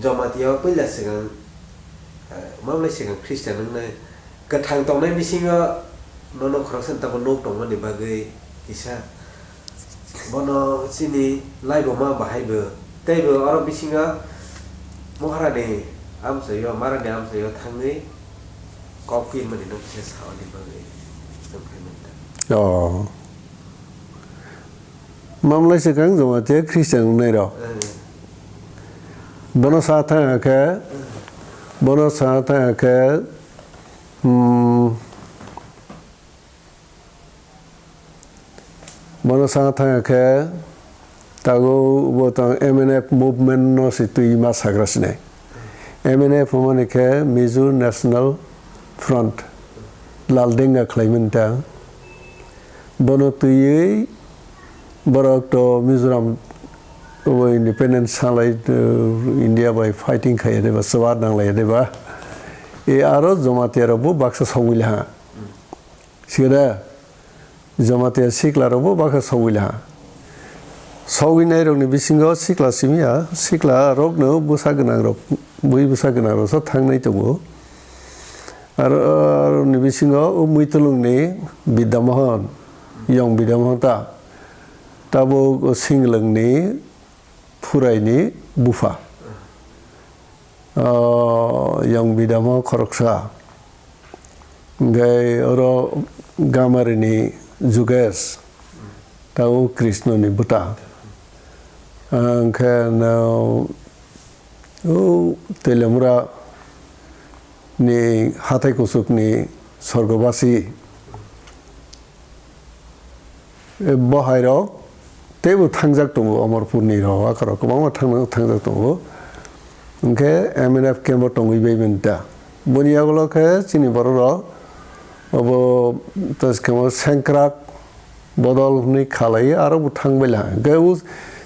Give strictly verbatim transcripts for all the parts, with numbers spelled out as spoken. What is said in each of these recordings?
Jamatia o puila swkang, eh, mamlai swkang Christian wngnai. Kwthang tongnai bisingo nono khoroksa tamo nuk tongmani bagwi kisa. Bono chini laibuma bahai bo. Tei bo oro bisingo Moharani amchaio, Marani amchaio thangwi kok pirmani no kisa saoni bagwi nukphai manta. Oh. Mamlai swkang Jamatia Christian wngnai rok. Eh. Bono sa thang khe, bono sa thang khe, hmm, bono sa thang khe, tago bo tang M N F movement no si twi ma sagra sinai. M N F hwnmani khe Mizo National Front, Lal Denga khlaimani ta. Bono twiwi borok to Mizoram bo independence salai, uh, India bai fighting khai deba, swbar nang lai deba. E aro Jamatia rok bo baksa sogwi laha. Sida Jamatia sikla rok bo baksa sogwi laha. Sogwi nai rok ni bisingo sikla simi ya, sikla rok no bwsa gwnang rok, bui bwsa gwnang rok sa thangnai tongo. Aro, aro ni bisingo o Muitulung ni Bidya Mohan, Yong Bidya Mohan ta, tabuk Singlwng ni Phurai ni bupha. O, Yong Bidya Mohan khoroksa. Hingke oro Gamari ni Jugesh, tabo Krishna ni bwta. Hingke no, o Telamura ni hathai kuchuk ni Sorgobasi, e, bo hai rok teibo thangjak tongo, Omorpur ni rok, aka rok kwbangma thang-, thangjak tongo. Hingke M N F camp o tongwi bai mani ta. Boni yagulo khe chini borok rok obo teskemo sengkrak bodol hwnwi khalai, aro bo thang bai la. Hingke o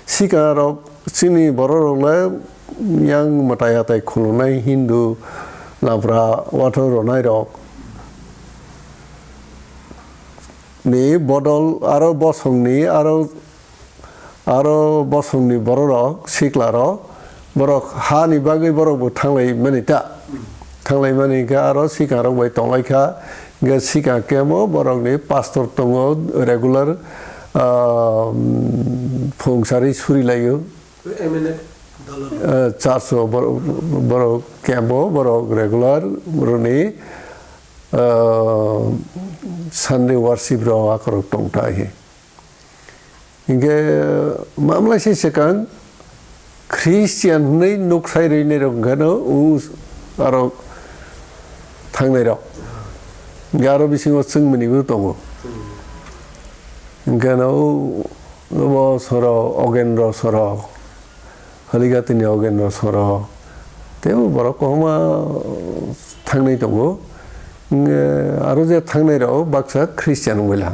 sikang rok chini borok rok le yang mwtai atai khulumnai Hindu lapra watho ronai rok ni bodol aro bosong ni aro, aro bosong ni borok rok sikla rok borok ha ni bagwi borok bo thanglai mani ta. Thanglai mani hingke aro sikang rok bai tonglai kha. Hingke sikang camp o borok ni pastor tongo regular, ah, phung sari suri lai o. M N F dolo. Eh, church o bor-, borok camp o borok regular borok ni, eh, Sunday worship rok akorok tong ta hi. Hingke mamlai se swkang Christian hwnwi nuk sai rwinai rok hwnkhe no u aro thangnai rok. Hingke aro bisingo chwngmani bo tongo. Hingke no u, bo soro Ogendro soro, Haligati ni Ogendro soro, tei borok kwbangma thangnai tongo. Hingke aro je thangnai rok baksa Christian wngwi la.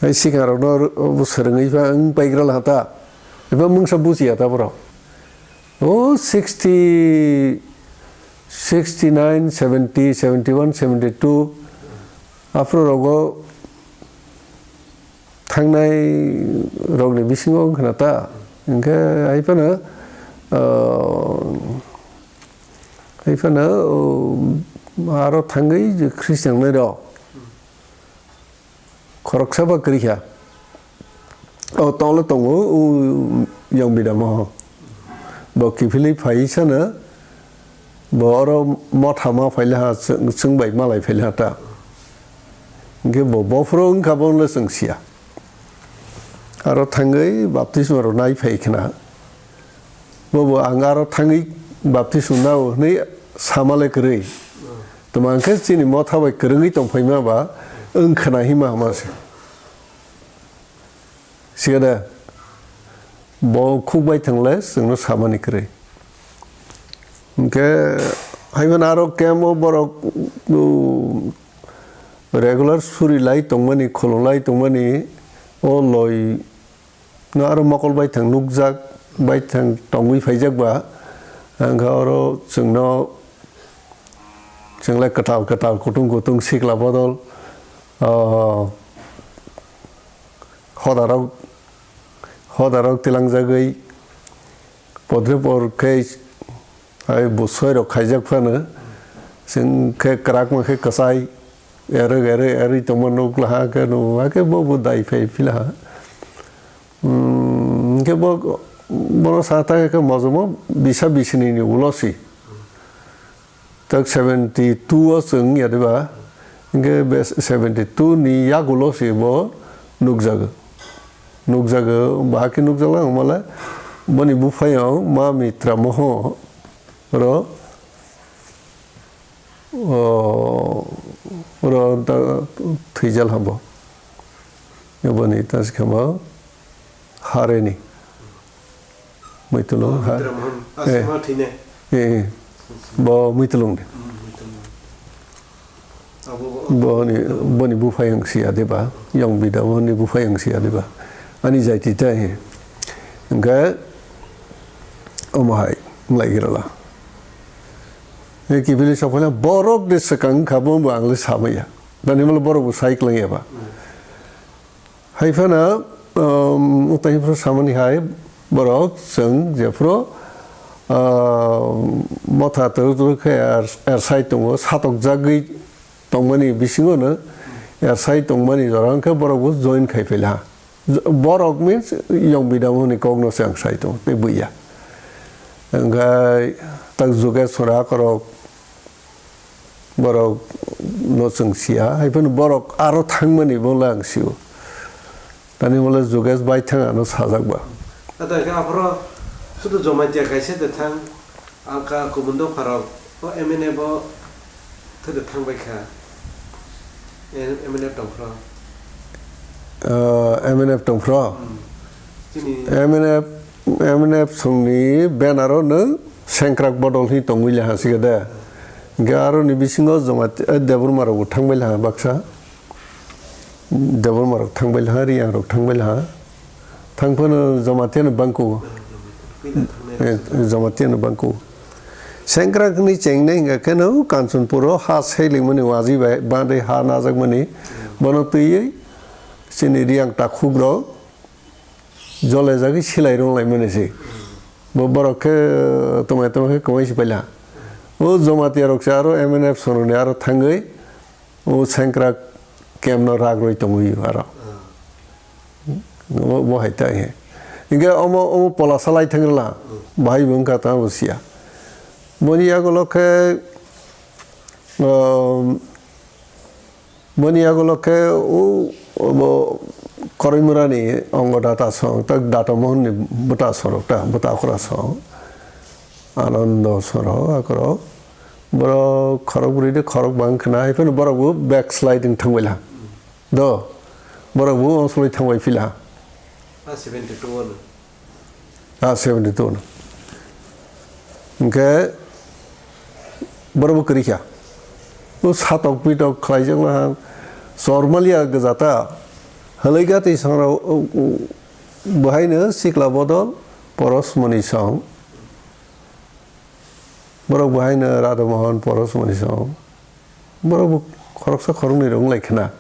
Hai sikang rok no ro-, bo swrwngwi pha wng paigra la ta. Eba mungsa bujiya ta borok. O sixty, sixty nine, seventy, seventy one, seventy two, aphuru rogo thangnai rokni bisingo wng khna ta. Hingkhe hai phano, ah, hai phano, oh, aro thangwi je Christian nai rok. Khoroksa ba kwrwi kha. O tonglo tongo, o Yong Bidya Mohan. Bo kiphilwi phai sano, bo oro motha ma phaila ha, chwng, chwng bai malai phaila ha ta. Hingke bo bophuru wngkha bo le chwng siya. Aro thangwi baptisma rwnai phai khna. Bobo ang aro thangwi baptisma nao hwnwi sama le kwrwi. Tamo hwnkhe chini motha bai kwrwngwi tongphaima ba wng khna hima hama se. Siya da bo khuk bai thang le chwngno samani kwrwi. Hwnkhe hai phano aro camp o borok, uh, regular suri lai tongmani, khulum lai tongmani o loi no aro mokol baithang nukjak, baithang tongwi phaijak ba, hwnkhe oro chwngno, chwnglai kwtal kwtal, kutung kutung sikla bodol, ah, hodarok, hodarok tilangjagwi, podre por khe hai bwsai rok khaijak phano, chwng khe kwrakma khe kwchai erwk erwk erwk tongma nuk laha khe, nuk hakhe bo bo dai phai phi laha. Hmm, hwnkhe bo, bono sa ta khe mojomo bisa bisini ni ulo si. Tak seventy two o chwng ya diba, hwnkhe be seventy two ni yagulo se bo nukjago. Nukjago, bahai khe nukjakla wngmale, boni buphayung ma Mitra Moho ro, o, ro da thwijal habo. Boni ta se khama hareni. Muitulung, ha? Mitra Mohan, eh, asma thine. Eh, eh. Bo Muitulung de. Hmm, Muitulung. Abo bo. Boni, boni buphayung siya deba. Yong bida boni buphayung siya deba. Ani jaiti ta he. Hwnkhe omo hai, wnglaigirala. Eh, kibili saphana borok de swkang kha bo, bo ang le samaya. Dani molo borok bo sai klang yaba. Hmm. Hai phano, um, tei phano samani hai borok chwng jephuru, um, motha twrwk twrwk khe er-, ersai tongo, satokjagwi tongmani bisingono ersai tongmani jora hwnkhe borok bo join khai phaila. Borok means yong bidamo hwnwi kokno se ang sai tongo, tei buya. Hwnkhe tak juge sora korok, borok no chwng siya, hai phano borok aro thangmani bo le ang sio. Tani bo le Jugesh bai thang ano sajak ba. Ata khe aphoro sudu Jamatia kaisa de thang, alka kubun dopharok, o M N F o thede thang bai kha. M N F tongphro. Ah, M N F tongphro? Hmm. Chini M N F, M N F songni banner o nwng sengkrak bodol hi tongwi laha siga de. Hwnkhe aroni bisingo Jamatia, eh, Debbarma rok bo thangbai laha baksa. Debbarma rok thangbai laha, Riyang rok thangbai laha. Thangphano Jamatia no bangkho. Eh, Jamatia no bangkho. Sengkrak ni chengnai hingka kheno Kanchanpur o ha sailing mani waji bai, bade ha najak mani. Bono twiwi chini Riyang takhuk rok jole jagwi silai rung lai mani se. Bo borok khe twmai twmai khe kwmai se paila. O Jamatia rok se aro M N F sononi aro thangwi o sengkrak camp no rak rwi tongwi aro. Bo, bo hai ta he. Hingke omo, omo pola salai thang rwla. Bahai bo wngkha tamo siya. Boni yagulo khe, um, Boni yagulo khe o, obo Koraimura ni Ongo Data song, tak Data Mohon ni bwta sorok ta, bwta okra song. Anando sorok, akorok. Borok khorok bwrwi de khorok bang khna, hai phano borok bo backsliding thangbai la. Do, borok bo ongsoloi thangbai phi la. Ah, seventy two ano. Ah, seventy two no. Hwnkhe borok bo kwrwi kha. O satok pitok khlaijakma chormalia gwja ta. Hwlwi gati sangrok, o, o, bwhaino sikla bodol poros mani song. Borok bwhaino Radha Mohan poros mani song. Borok bo khoroksa khoroknwi rok wng lai khna.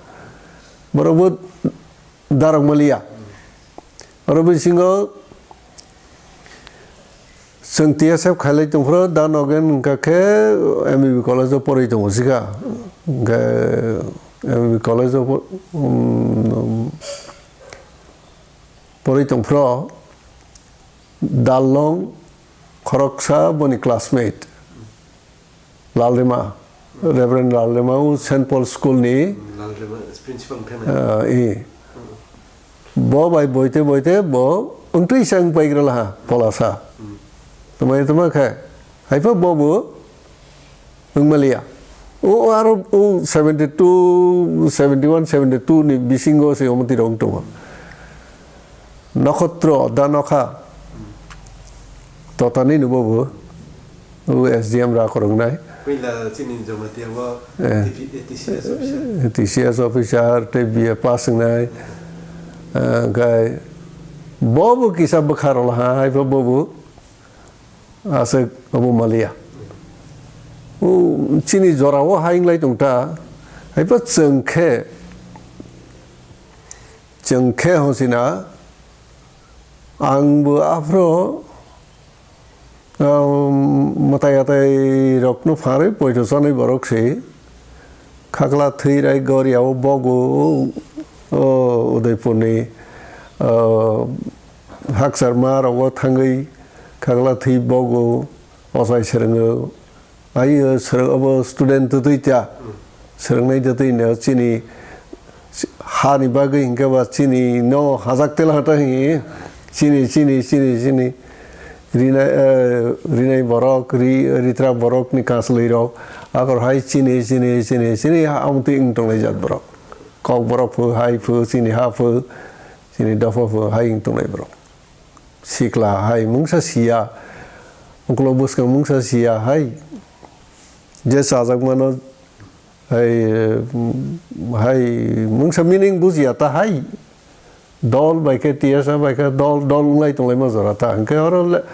Borok bo darok maliya. Oro bisingo chwng T S F khailai tongphuru, da nogen wngkha khe M B B college o porwi tongo sikha. Hwnkhe M B B college o po-, um, porwi tongphuru, Dallong khoroksa boni classmate. Lalrima, Reverend Lalrima, o Saint Paul School ni, Lalrima, principal wngkha na? Ah, i. Bo bai boite boite bo wngtwi sa wng paigra laha, polasa. Hmm. Tuma tuma khe, haiphano bo bo wngmaliya. O, o aro o seventy two, seventy one, seventy two ni bisingo se omo twi rok wng tongo. Nokhotro da nokha. Totani no bobo. O S D M ra koroknai. Puila chini Jamatia bo Eh. T P, T C S officer. T C S officer, tei B A pass wngnai. Eh, hwnkhe bobo kisa bwkha rwla ha, hai bo bobo. Aswk obo maliya. O chini jorao ha wnglai tong ta. Hai bo chwng khe, chwng khe hosina, ang bo aphro um, mwtai atai rokno pharwi poito chanai borok se. Khakla thwi rai gor yao bogo, o, Udaipurni, o, hakchar ma rogo thangwi khakla thwi bogo, ochai srwngo. Ai, o, srw-, obo student twtwi ta. Srwngnai twtwi no chini si-, hani bagwi hinkhe ba chini no hajak tela hata hi. Chini, chini, chini, chini. Rinai, eh, rinai borok, ri-, ritra borok ni kaslwi rok. Akor hai chini, chini, chini, chini, ha amtwi wng tongnai jat borok. Kok borok phu, hai phu, chini ha phu, chini dopha phu, hai wng tongnai borok. Sikla hai mungsa siya, ukolog bwskang mungsa siya hai, je chajakmano hai, hai mungsa meaning bujiya ta hai, dol bai khe T S F bai khe dol, dol wnglai tonglaima jora ta. Hwnkhe oro le-,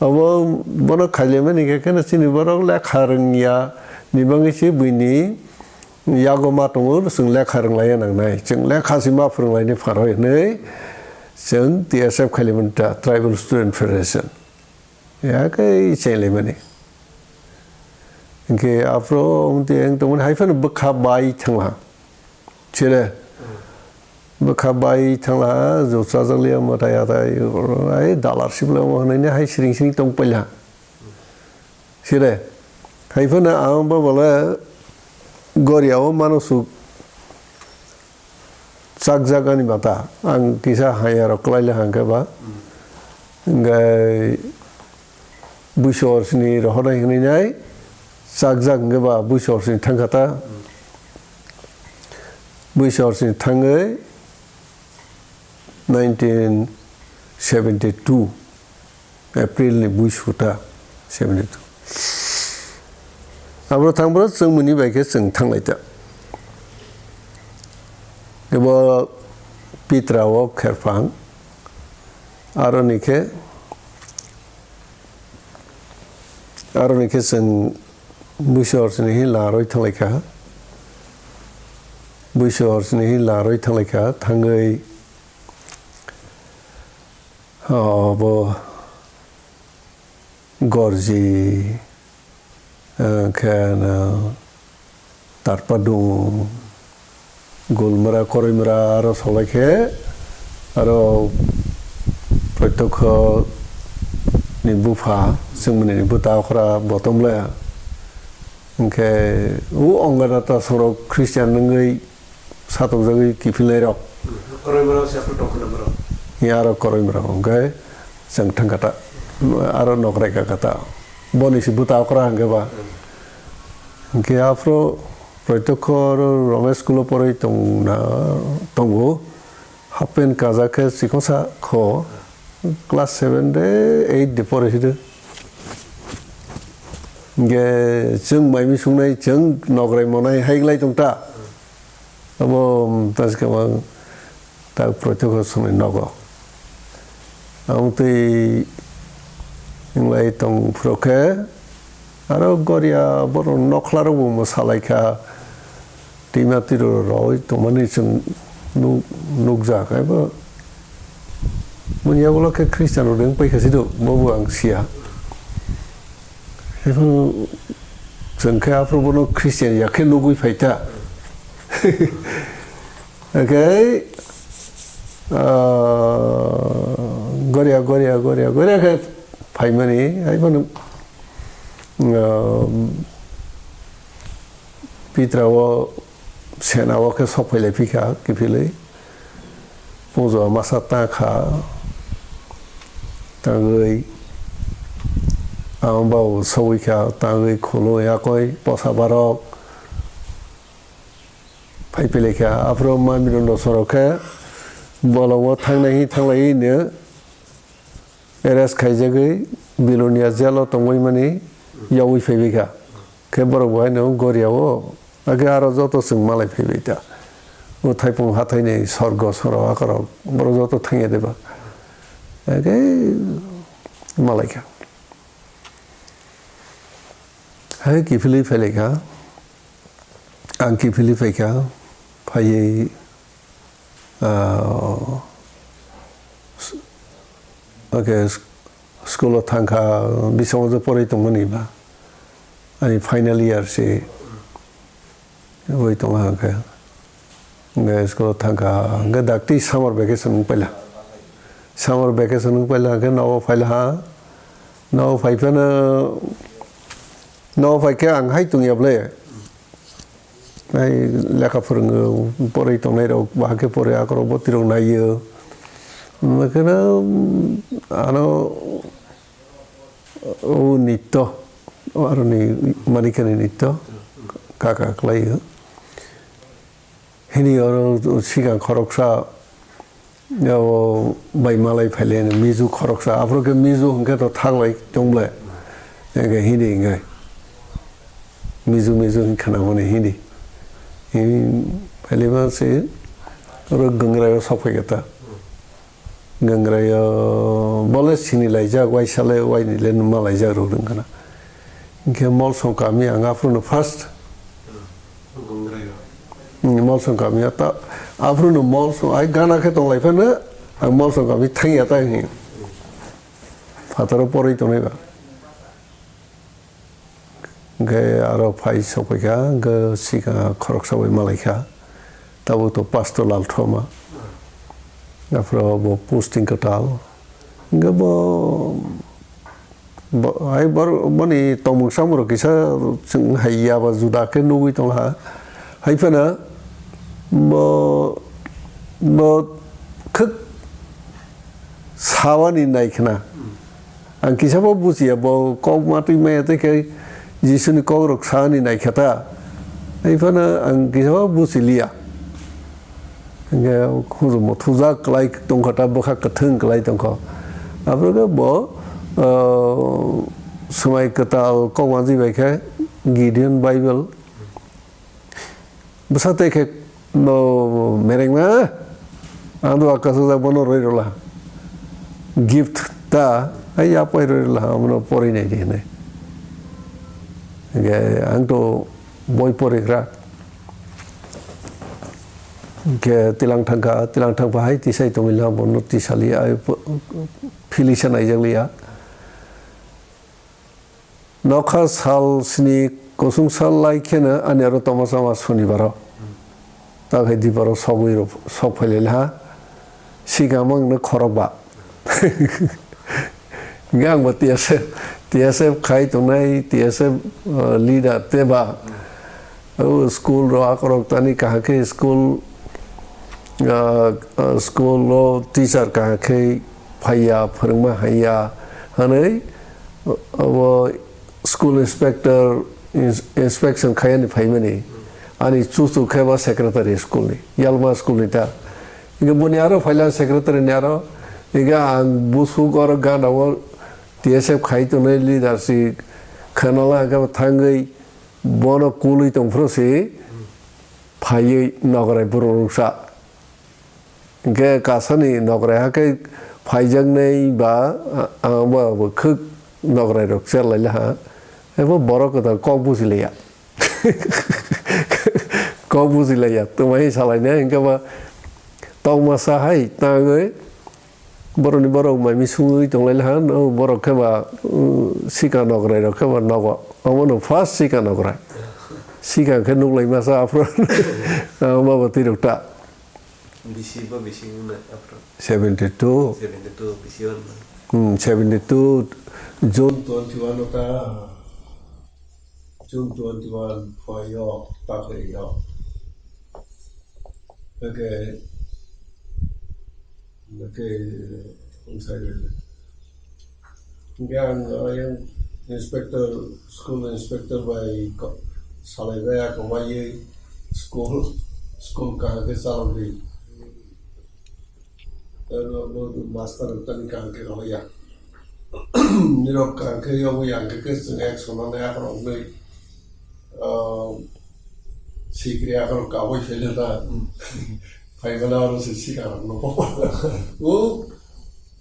abo bono khailaimani khe kheno chini borok lekha rwngya ni bagwi se buini yago ma tongo, chwng lekha rwnglaiya nangnai. Chwng lekha se ma phwrwnglaini pharwi hwnwi chwng T S F khailaimani ta, Tribal Student Federation. Ya khe chenglaimani. Hwnkhe aphuru wngtwi wng tongmani hai phano bwkha bai thangla. Chire. Bwkha bai thangla, jo chajakliya mwtai atai, ai dalar sibla omo hwnwi hai siring siring tong paila. Sire, hai phano ang bo bole goriao mano suk chakjak ani mata. Ang kisa haya rok kwlai le hangke ba. Hingke buisor sini rohornai hinui nai chakjak hingke ba buisor sini thangkha ta. Buisor sini thangwi nineteen seventy two. April ni buisu ta, seventy two. Abo thangphuru chwng muni bai khe chwng thanglai ta. Ebo Pitra o kherphang, aroni khe, aroni khe chwng buisu horsini hi laroi thanglai kha. Buisu horsini hi laroi thanglai kha, thangwi, obo Gorji, eh, khe, no, Tarpadung, Gulmara, Koroimara, aro solai khe, aro Protyokho ni bupha, chwngmani ni bwta okra botom le. Hwnkhe, o Ongada ta sorok Christian wngwi, satokjagwi kiphilnairok. Koroimrok se aphuru tongkhwna borok. Ya aro koroimrok hwnkhe chwng thangkha ta, aro nokrai kakha ta. Boni se bwta okra hwnkhe ba. Hwnkhe aphuru Protyokho aro Ramesh school-o porwi tongna, tongo. Half pant kajak khe chikon sa kho. Class seven de eight de pore sidi. Hwnkhe chwng mai mi sungnai, chwng nokrai monai hai glai tong ta. Abo, um, taskhe mang tak Protyokho songni nogo. Ang twi wnglai tong phuru khe, aro goria borok nokhla rokbo mwsa lai kha, twima tiro roi tongmani chwng nuk-, nukjak. Abo muni yagulo khe Christian rok wng pai kha sido, bobo ang siya. Ephano chwng khe aphuru bono Christian ya khe nugwi phai ta. Hwnkhe, ah, goria, goria, goria, goria khe phaimani, hai phano, ah, Pitra o sena o khe sok phai lai phi kha, kiphilwi. Pujo masa ta kha, tangwi ang bao sogwi kha, tangwi khulwi yakoi posa barok phai philai kha. Aphuru ma Miron Rosoro khe bolongo thangnai hi thanglai hino arrest khaijagwi Bilonia jail o tongwi mani yaui phaibai kha. Khe borok bo haino goria o, age aro joto chwng malai phaibai ta. O thaipung hathaini sorgo soro akorok borok joto thangya deba. Age malai kha. Hai kiphilwi phailai kha. Ang kiphilwi phai kha. Phaiwi, ah, s-, okay, s-, School o thangkha, bising o je porwi tongmani ba. Ani final year se. Oi tong ha khe. Hingke school o thangkha, hingke dakti summer vacation wng paila. Summer vacation wng paila hingke nogo phaila ha. Nogo phai phano, nogo phai khe ang hai tong ya ble. Ai lekha phwrwngo, porwi tongnai rok, bahai khe porwi akorok bo tirok naiyo. Hingke ano o nitto, o aroni manikhani nitto, kaka khlaio. Hini oro sikang khoroksa, o bai malai phailai mizu khoroksa, aphuru khe mizu hwnkhe to thaklai tongble. Hingke hini hingke mizu mizu hing khwnamani hini. Hini phailai ma se oro gwngraio sok phaikha ta. Gangrai o bole sini laijak, waisa le waini le numa laijak rok wng khna. Hingke Molsong kami ang aphuru no first. Gangrai o. Hmm, Molsong kami o ta, aphuru no Molsong, ai gana khe tong lai phano, ang Molsong kami thang ya ta hing. Phataro poroi tongnai ba. Hingke aro phai sokphaikha, hingke sikang khoroksa bai malaikha. Tabuk to Pastor Lalthoma. Aphuru bo posting kwtal. Hingke bo, bo, hai bor-, boni tongmung samung rok kisa chwng hai yaba juda khe nugwi tongha. Hai phano bo, bo khwk sawani nai khna. Ang kisa bo bujiya, bo kok matwi maya tei khe Jisuni kok rok sani nai khe ta. Hai phano ang kisa bo buji liya. Hingke hujumo thujak kwlai tongkha ta, bwkha kwthwng kwlai tongkha. Aphuru khe bo, ah, swmai kwtal kok manjwi bai khe Gideon Bible Bwsa tei khe no merengma, ang do akasajak bono roi rola. Gift ta, ai ya poi roi rola, amono poroi nai di hinui. Hingke ang to boi porigra. Hingke tilang thangkha, tilang thangkha hai tisai tongwi la, bono tisali ai po-, philisa naijak liya. Nokha sal sini kusung sal lai kheno ani aro tongma chama sunibaro. Ta khe dibaro sogwi rok sok phailai ha. Sikang mang no khorok ba. Hingke ang bo T S F, T S F khai tongnai, T S F, uh, leader te ba. O school ro akorok tani kaham khe school, ah, ah, school o teacher kaham khe phaiya, phwrwngma haiya hwnwi, obo school inspector, ins-, inspection khaiyani phaimani. Ani chuchu khe ba secretary school ni, Yalma school ni ta. Hingke boni aro phaila secretary ni aro, hingke ang busuk oro gana o T S F khai tongnai leader si khwnala hingke bo thangwi, Bono kulwi tongphuru si phaiwi nokrai borok ruksa. Hingke kasani nokrai hakhe phaijaknai ba, a-, ang bo, bo khwk nokrai rok cherlai laha. Ebo borok kwtal kok bujilaiya. Kok bujilaiya. Twmai salainai hingke ba tongmasa hai tangwi Borokni borok mai misungwi tonglai laha, no borok khe ba, uh, sika nokrai rok khe ba nogo. Omo no first sika nokrai. Sika khe nuklai masa aphuru. Omo bo twi rok ta. Bisi bo bisi wngna aphuru. Seventy two. Seventy two bisi wngna. Hmm, seventy two June twenty one o ta. June twenty one phaio, ta khe yo. Hwnkhe, hwnkhe, wngsairwi. Hwnkhe ang, ayang inspector, school inspector bai ko-, salai bai, ako maiwi school, school kaham khe chalokdi. Tei bo, bo master tani kaham khe rohorya. Nirok kaham khe yogwi ang khe, khe chwng ek sona nai akhoro wngnai, ah, sikri akhoro kabui phela ta. Hmm. Phaimani aro se sikha rokno. O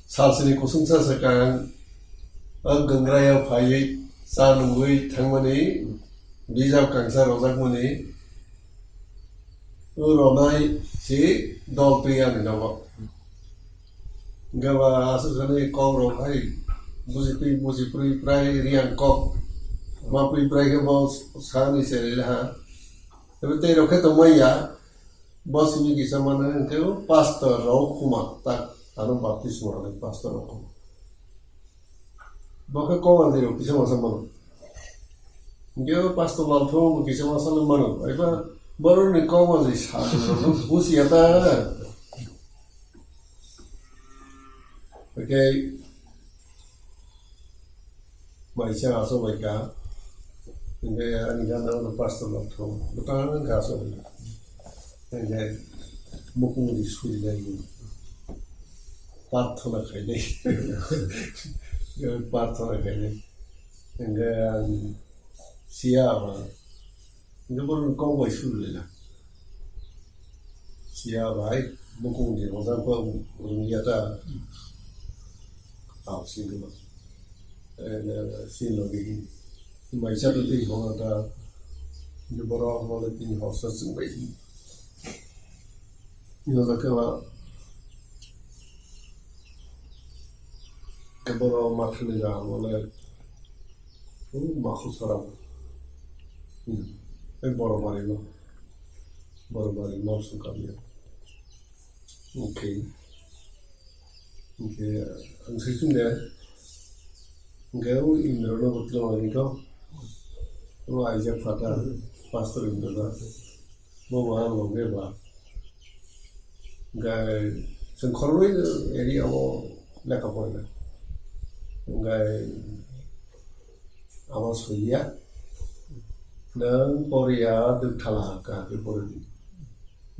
salsini kusungsa se kaham, ah, gwngraya phaiwi cha nungwi thangmani, bijap kangsa rojakmani, O ronai si dol twi ani nogo. Hwnkhe ba aswk jani kok rok hai Buji twi, buji prai, prai riyang kok. Ma prai, prai khe bo sani se rila ha. Ebe tei rok khe tongmai ya. Bo simi kisa mano hwnkhe o pastor rok khuma tak ano baptisma rwnai pastor rok khuma. Bo khe kok manjwi rok kisa masa mano. Hwnkhe o pastor Lalthong bo kisa masa le mano. Eba borok ni kok manjwi sa buji ya ta. Hwnkhe Maisa aswk bai ka, hwnkhe ani gana ulo pastor rok thung, bwtang khe aswk bai ka. Hwnkhe mukung di suri lai, parthona khai lai, parthona khai lai. Hwnkhe ang siya ba, hwnkhe bohrok kok bai suri lai na. Siya bai, mukung di rojak bo rungya ta. Tao sini ba. Eh, sini logi. Maisa tu tini hona ta. Ni borok hona tini horsa sungbai. Ni hona ke ba. Ke borok mathani ga hona. Uh, makhu sara. Hmm. Eh, borok bari no. Borok bari no sungkam ya. Okay. Okay, ang sai sung de. Okay, o Indra no botol ani ko. O aija phata, pastor Indra na. Bo ma lo ge ba. Gai sengkhorwi area o lekha porina. Gai Abo soiya, nwng poriya, dwkthala kaham khe poridi.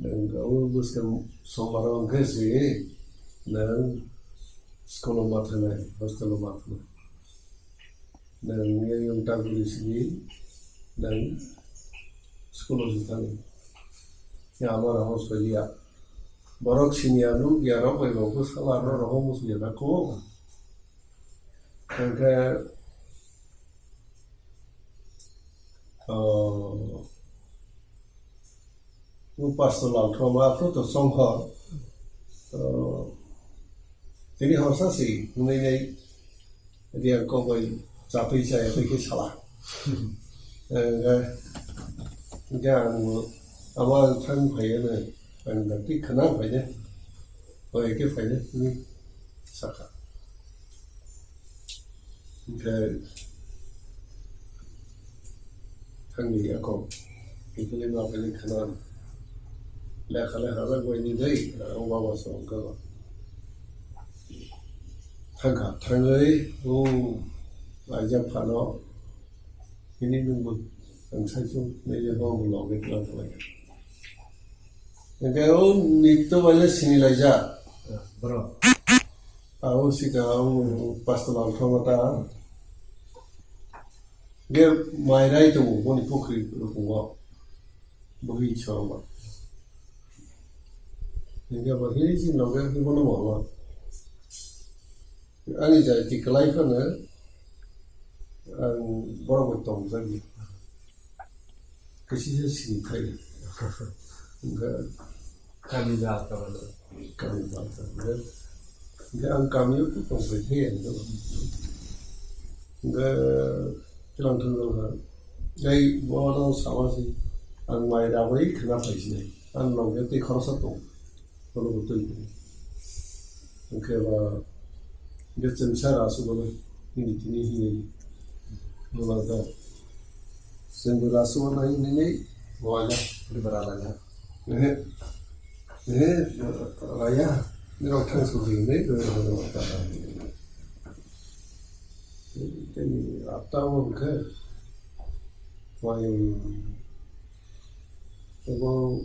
Nwng o bwskang sombar o hwnkhe se nwng school o ma thangnai, hostel o ma thangnai. Nwng eyang tabuk simi nwng school o se thani. Khe abo rohor soiya. Borok siniya nukya rok bai bo bwsala no rohor musuya na kho. Hwnkhe, oh, o pastor Lalthoma aphuru to chonghor, oh, tini horsa si hwnwi nai riyang kok bai chatwi chaya twi khe sala. Hwnkhe, hwnkhe ang abo ang thang phaiya nai, ang dakti khna phaide, bai khe phaide, hwnwi sakha. Hwnkhe thangni yakung, hwnkhe ma phai khna lekha lekha jak bai ni dei, ang baba se wngkha ba. Thangkha, thangwi o aijak phano hini nungbo ang saichung nai je bo logi tlang tlang. Hwnkhe o nitto bai le sini laijak. Bro. Abo sika o pastor Lalthoma ta. Ge mai rai tongo boni pukhri rukungo. Bwrwi chwrwngma. Hingke bo hini chini loge hwnwi bono mama. Ani jati kwlai phano ang borok bai tongjagwi. Kisi se sini thai. Hingke Kami jat ka ba? Kami jat ka ba. Hingke ang kami o tong pai thai ang. Hingke tlang thang jang ha. Gai bo no sawa si. Ang mai rabai khna phai sinai. Ang nokya tei khoroksa tong. Bono bo twi khe. Hwnkhe ba, hwnkhe chwng sa ra aswk bono, hini tini hini. Bono da. Chwng bo ra aswk bono hini hini. Bo ala. Hini bara ala ya. Ehe. Ehe, raya. Nirok thang su hini hini. Tei apta o hwnkhe. Wai. Abo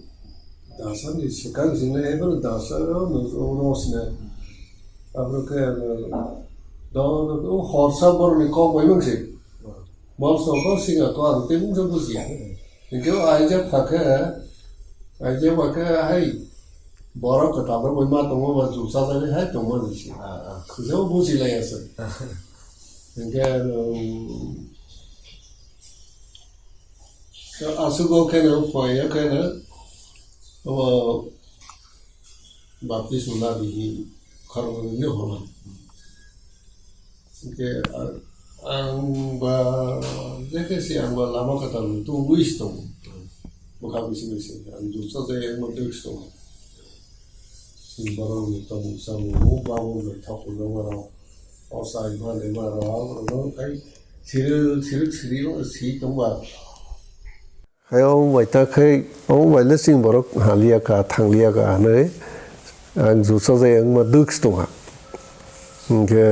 dasa ni swkang sini, abo dasa no, no, no sini. Abo khe ano, do, do, do, horsa borok ni kok bai mangsi. Bol so ko singa ko ang tei mungsa bujiya. Hingke o aijak pha khe, aijak pha khe hai borok kwtal rok bai ma tongo ba jusa jani hai tongma ni si. Ah, ah. Khujao bujilai aswk. Hingke ano, Aswk o kheno phuaio kheno obo baptisma labihi khoroknwi hwnwi hono. Hwnkhe ang, ang ba, jekhe se ang ba lama kwtal tubui se tongo. Bwkha bisi bai se ang juksa jai ang ma dwk se tongo. Chwng borok ni tongmung chamung bo babo naithok hwnwi mano. O chai manwi mano, abono khai sirwk sirwk sirwk si tongba. Hai omo bai ta khai, omo bai le chini borok haliya ka, thangliya ka hwnwi ang juksa jai wngma dwk se tongha. Hwnkhe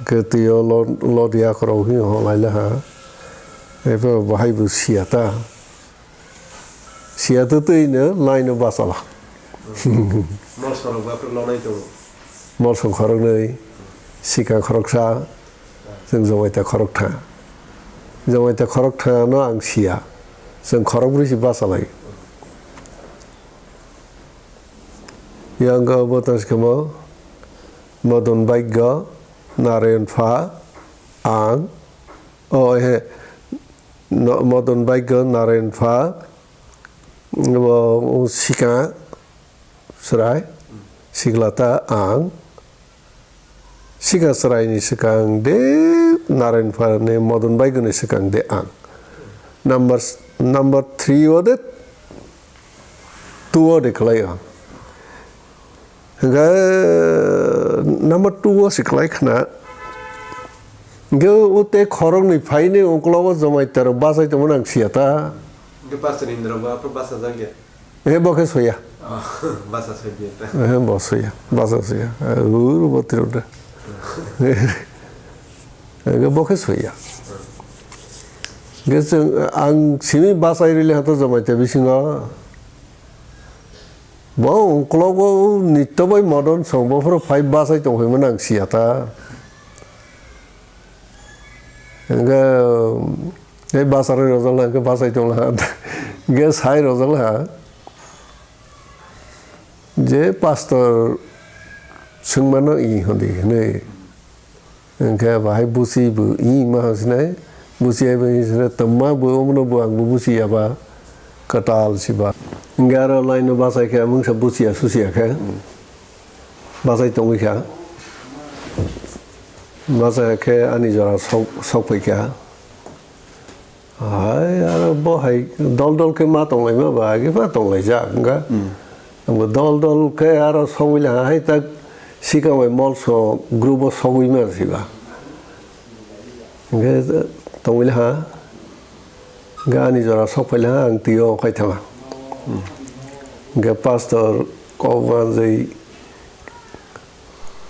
kwtwi o lo-, lodi akhorok hwnwi hwnlai le ha. Ebo bahai bo siya ta. Siya twtwi no lai no bachala. Molsong rok ba phuru lonai tongo. Molsong khoroknwi, sikang khoroksa, chwng jomaita khoroktham. Jomaita khoroktham no ang siya. Chwng khorokbrwi se bachalai. Yang o bo tong sikamo, Modon Baigyo, Narayan Pha, ang, o he, no, Modon Baigyo, Narayan Pha, bo sikang, Chwrai, Siklata ang, Sikang Chwraini swkang de, Narayan Pharni Modon Baigoni swkang de ang. Number, number three o de, two o de khlai ang. Hwnkhe number two o se khlai khna. Hwnkhe o tei khoroknwi phaini uklogo jomaita rok bachai tongmani ang siya ta. Hwnkhe Pastor Indra bo aphuru bachajak ya? He bo khe soya. Oh, bacha soya ta. He bo soya, bacha soya. Ur bo tiro da. Hwnkhe bo khe soya. Hwnkhe chwng, ang simi bachai rwli ha to jomaita bisingo. Bo uklogo nitto bai modon song, bophuru phai bachai tongphaimani ang siya ta. Hwnkhe, tei bacharwi rwjakla, hwnkhe bachai tongla, hwnkhe sai rwjakla, je pastor swngmano i hwnwi hwnwi. Hwnkhe bahai busi bo i ma sinai, busi hai bai sinai, twma bo omono bo ang bo busi ya ba, kwtal si ba. Hwnkhe aro laino bachai khe mungsa busi ya susi ya khe, bachai tongwi kha. Bachai khe ani jora sok, sok phai kha. Hai, aro bo hai dol dol khe ma tonglaima ba, age ma tonglaijak, wngkha. Hmm. Abo dol dol khe aro sogwi le hai tak sikang bai molso group o sogwi ma si ba. Hwnkhe tongwi le ha, hwnkhe ani jora sok phai le ha, ang twi o khai thanga. Hmm. Hwnkhe pastor kok manjwi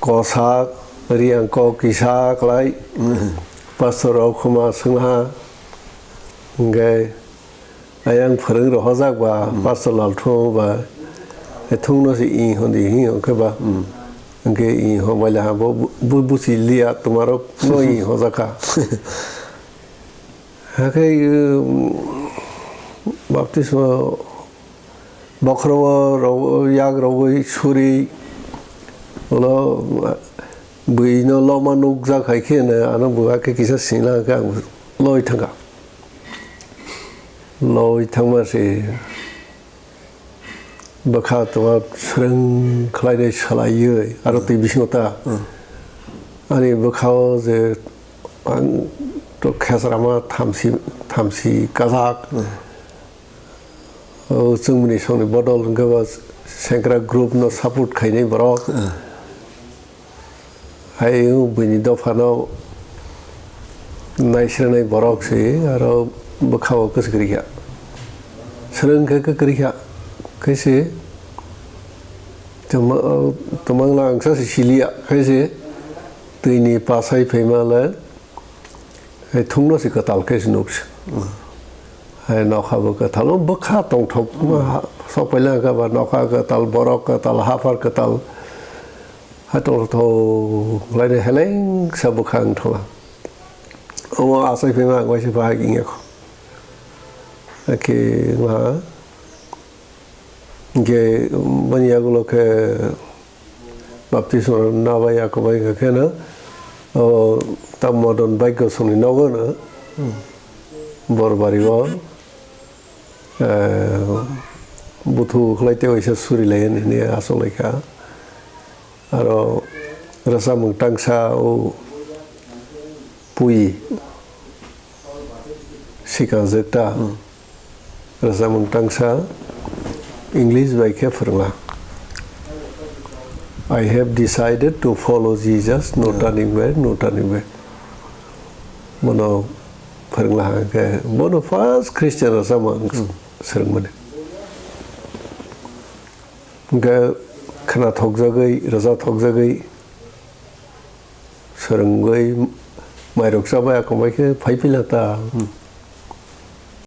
kosak, riyang kok kisa khlai, pastor rok khuma swngha, hwnkhe ayang phwrwng rohorjak ba, pastor Lalthung ba, e thungno se i hwn di hi hwn khe ba, hwnkhe i hwn bai le ha bo bu-, bu-, busi liya twmarok no i hwnjak kha. Hakhe, um, baptisma bokhorogo rw-, yak rwgwi suri, ulo bwino loma nukjak hai khe, ano bo hakhe kisa sina khe ang loi thangkha. Loi thangma se bwkha tongma swrwng khlainai swlaiwi aro twi bisingo ta. Hmm. Ani bwkhao je ang to khesrama thamsi, thamsi kajak. Hmm. O chwngmani songni bodol hwnkhe bo sengkrak group no support khainai borok. Hmm. Hai buini dophano naisranai borok se aro bwkhao kwchwk kwrwi kha. Swrwng khe kwrwi kha, khe se twma-, twmangla ang sa se siliya, khe se twini pasai phaima le hai thungno se kwtal khe se nuk se. Hai nokha bo kwtal, bwkha tongthok, sok paila khe ba nokha kwtal, borok kwtal, haphar kwtal. Hai tongthok laini helengsa bwkha wng thangla. Omo achai phaima ang waisa bahai wngya kho. Hakhe wngha, hinkhe boni yagulo khe baptisma naba ya kwbai wngkha kheno, o, ta Modon Baigosongni nogo no, Borbari o. Eh, buthu khlai tei waisa suri lai hinwi achuk lai kha. Aro rwchapmung tangsa o Pui sikangjak ta. Hmm. Rwchapmung tangsa English bai khe phwrwngla. "I have decided to follow Jesus, no Yeah. turning back, no turning back." Bono phwrwngla hwnkhe, bono first Christian rwchapmung Hmm. swrwngmani. Hwnkhe khwnathokjagwi, rwchapthokjagwi, swrwngwi mairok chabai akongbai khe phaiphila ta. Hmm.